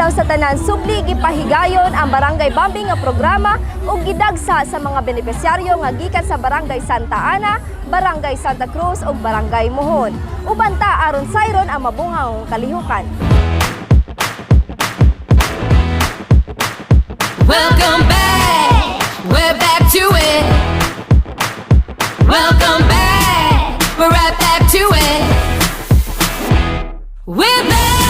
Adlaw sa tanan subli gipahigayon ang Barangay Bambi nga programa ug gidagsa sa mga benepisyaryo nga gikan sa Barangay Santa Ana, Barangay Santa Cruz ug Barangay Mohon. Uban ta aron sayron ang mabungang kalihukan. Welcome back. We're back to it. Welcome back. We're right back to it. We're back.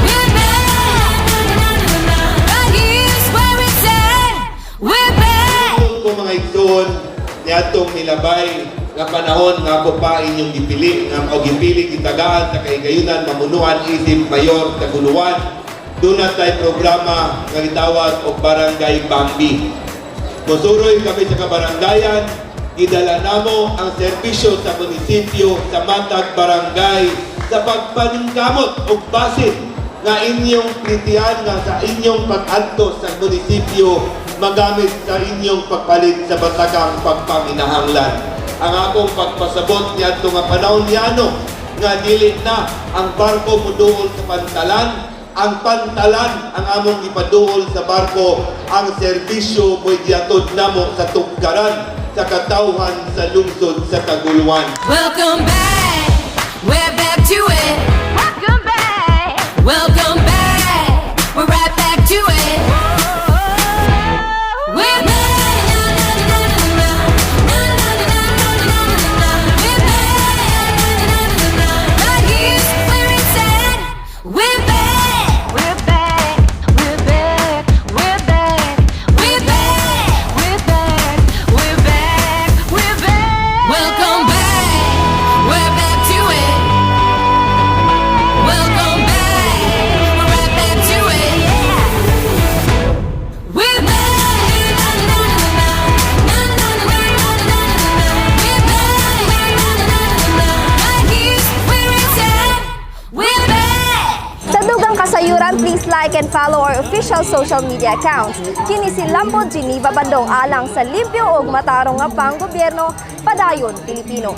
We're back. Right here's where it's at. We're back. Ko mga igsoon, niadtong nilabay nga panahon nga ako pa inyong gipili nga o gipili, gitagaan sa kahigayunan mamunuan isip mayor Taguluan, duna tay programa nga gitawag og Barangay Bambi. Musuroy kami sa kabarangayan, gidala namo ang serbisyo sa munisipyo sa matag barangay sa pagpaningkamot og basin nga inyong plitian nga sa inyong pag-adto sa munisipyo magamit sa inyong pagpalit sa batakang pagpanginahanglan. Ang akong pagpasabot niadto nga panahon niano nga dili na ang barko moduol sa pantalan, ang pantalan ang among ipaduol sa barko, ang serbisyo mo'y gihatod namo sa tugkaran sa katawhan sa lungsod sa Taguluan. Welcome back. We're back to it. Welcome back! Welcome back. We're right back to it. We're back. We're back. Right here's where it's at. We're back. We're back, we're back, we're back, We're back. We're back, we're back, we're back. Welcome back. We're back to it. Welcome back. We're right back to it. We're back. We're back. Right here's where it's at. We're back. Sa dugang kasayuran, please like and follow our official social media accounts. Kini si Lambo Geneva Bandong alang sa limpyo ug matarong nga panggobyerno, padayon Pilipino.